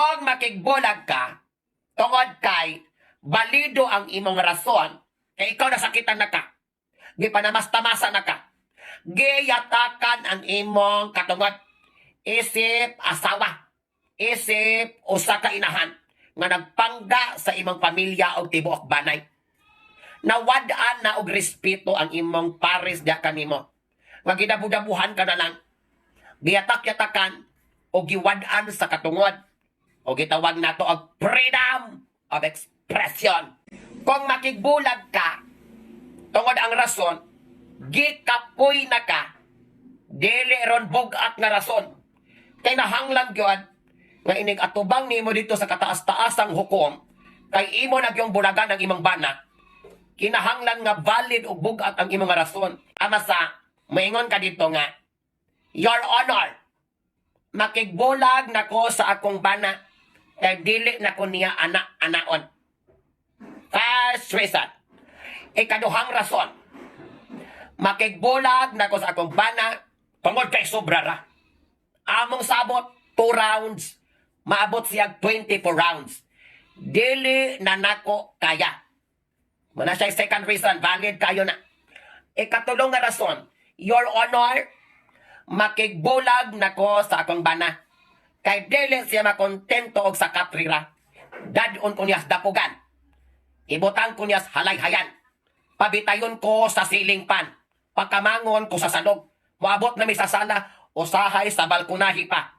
Kung makigbulag ka, tungod kay balido ang imong rason, kay ikaw nasakitan na ka. Gipanamasta-masa na ka. Giyatakan ang imong katungod. Isip asawa. Isip usa ka inahan nga nagpangga sa imong pamilya og tibuok banay. Nawad-an na og respeto ang imong pares diha kanimo. Nga gidabudabuhan ka na lang. Giyatak-yatakan o giwad-an sa katungod o gitawag nato og freedom of expression. Kung makigbulag ka, tungod ang rason, gikapoy na ka, dili ron bugat nga rason. Kay nahanglan gyud nga inig atubang nimo dito sa kataas-taasang hukom, kay imo na gyung bulagan ang imong bana, kinahanglan nga valid ug bugat ang imong nga rason. Ama sa, maingon ka dito nga, "Your Honor, makigbulag nako sa akong bana kay dili na ko niya anak anaon." First reason. Ikaduhang rason. Makigbulag nako sa akong bana tungod kay sobra ra. Among sabot, 2 rounds, maabot siya 24 rounds. Dili na nako kaya. Muna siya second reason, valid kayo na. Ikatulong nga rason, Your Honor, makigbulag nako sa akong bana. Kay dili siya makontento og sa katrira. Dad-on ko niya sa dapugan. Ibutang ko niya sa halayhayan. Pabitayon ko sa ceiling fan. Pagkamangon ko sa salog. Moabot na mi sa sala, usahay sa balkonahi pa.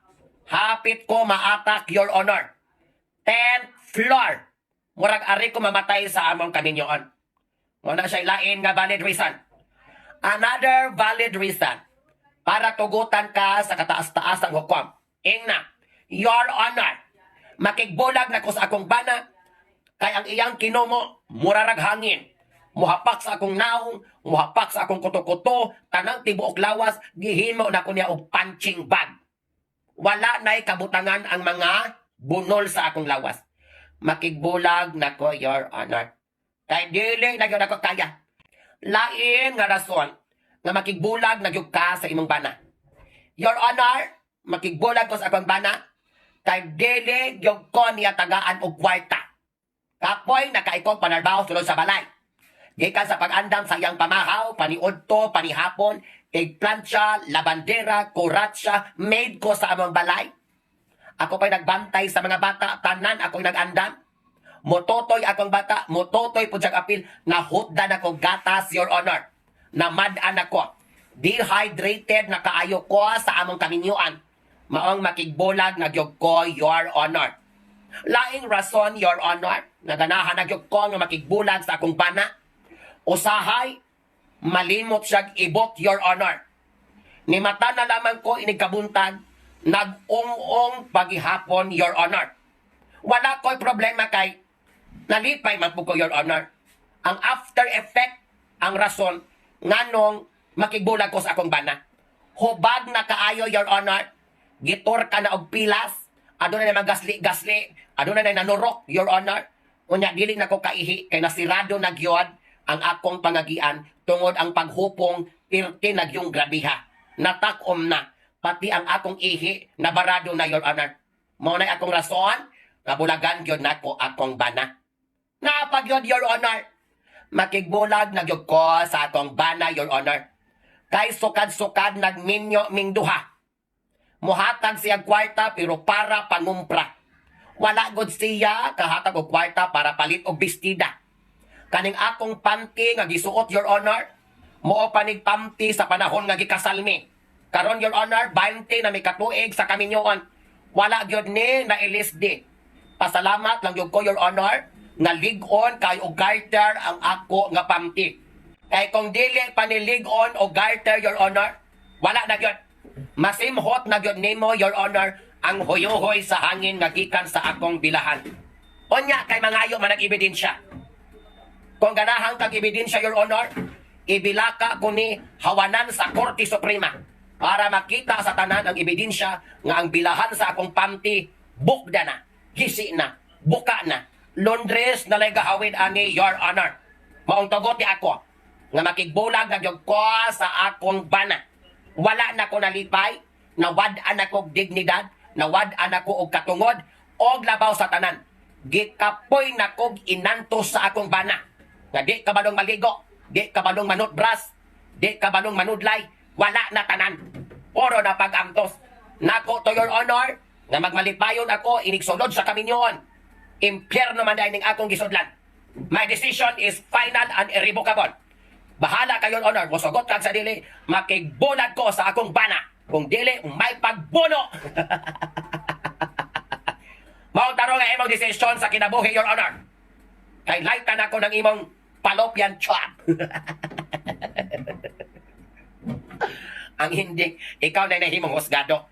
Hapit ko maatak, Your Honor. 10th floor. Murag ari ko mamatay sa among kaminyoon. Muna siya lain nga valid reason. Another valid reason para tugutan ka sa kataas-taas ang hukom. Ingna, "Your Honor, makigbulag na ko sa akong bana kay ang iyang kinumo murarag hangin. Muhapak sa akong naong, muhapak sa akong kuto-kuto, tanang tibuok lawas, gihimo na ko niya og punching bag. Wala na'y kabutangan ang mga bunol sa akong lawas. Makigbulag na ko, Your Honor. Kay dili na gyud ako kaya." Lain nga rason nga makigbulag na gyud ka sa imong bana. "Your Honor, makigbulag ko sa akong bana kay dili gyud ko niya tagaan og kwarta. Kapoy na kay kog panarbaho sulod sa balay. Gikan sa pag-andam sa iyang pamahaw, paniudto, panihapon, tig plantsa, labandera, kuratsa, maid ko sa among balay. Ako pa'y nagbantay sa mga bata, tanan ako'y nag-andam. Mototoy akong bata, mototoy po siyang apil, nahutdan ako gatas, Your Honor. Namad-an ako. Dehydrated na kaayo ko sa among kaminyuan. Maong makigbulag na gyud ko, Your Honor." Laing rason, Your Honor, naganahan na gyud ko nga makigbulag sa akong bana. Usahay, malimot siyag ibot, Your Honor. Ni mata na lamang ko inig kabuntag, nag-ung-ong pagihapon, Your Honor. Wala ko'y problema kay nalipay man po ko, Your Honor. Ang after effect, ang rason, nganong makigbulag ko sa akong bana. Hubag na kaayo, Your Honor. Gitor ka na og pilas. Aduna na magasli-gasli. Aduna na nanurok, Your Honor. Unya, dili na ko kaihi, kay nasirado na gyud ang akong pangagian tungod ang paghupong pirti na yung grabiha. Natakom na. Pati ang akong ihi, nabarado na, Your Honor. Mao na akong rason, nga bulagan gyud nako akong bana. Napagyod, Your Honor. Makigbulag na gyud ko sa akong bana, Your Honor. Kay sukad-sukad nagminyo ming duha. Muhatag siya kwarta pero para pangumpra. Wala gud siya kahatag og kwarta para palit og bestida. Kaning akong panty nga gisuot, Your Honor, muo panig panty sa panahon nga gikasal mi. Karon, Your Honor, 20 na mi katuig sa kaminyoon. Wala gyud ni na LSD. Pasalamat lang gyud ko, Your Honor, nga lig-on kay og garter ang ako nga panty. Kay kung dili pa ni lig-on o garter, Your Honor, wala na gyud. Masimhot na gyud nimo, Your Honor, ang huyuhoy sa hangin nga gikan sa akong bilahan. Unya kay mangayo man ang ebidensya. Kung ganahan kag ebidensya, Your Honor, ibilaka ko ni hawanan sa Korte Suprema para makita sa tanan ang ebidensya nga ang bilahan sa akong panty bukda na, gisi na, buka na. Londres na lay gahawid ani, Your Honor. Maong tugot ni ako nga makigbulag na gyud ko sa akong bana. Wala na ko nalipay, nawad-an ako og dignidad, nawad-an ako og katungod, Og labaw sa tanan, gikapoy na kog inantos sa akong bana. Nga di ka balong maligo, di ka balong manutbras, di ka balong manudlay, wala na tanan. Puro na pag-antos. Nako to, Your Honor, nga magmalipayon ako inigsulod sa kaminyoon. Impyerno man diay ning akong gisudlan. My decision is final and irrevocable. Bahala ka, Your Honor, mosugot kag sa dili, makigbulag ko sa akong bana. Kung dili, may pagbuno. Mao tarong nga imong desisyon sa kinabuhi, Your Honor. Kay laytan ako ng imong fallopian tube. Ang hindi, ikaw na nahimong husgado.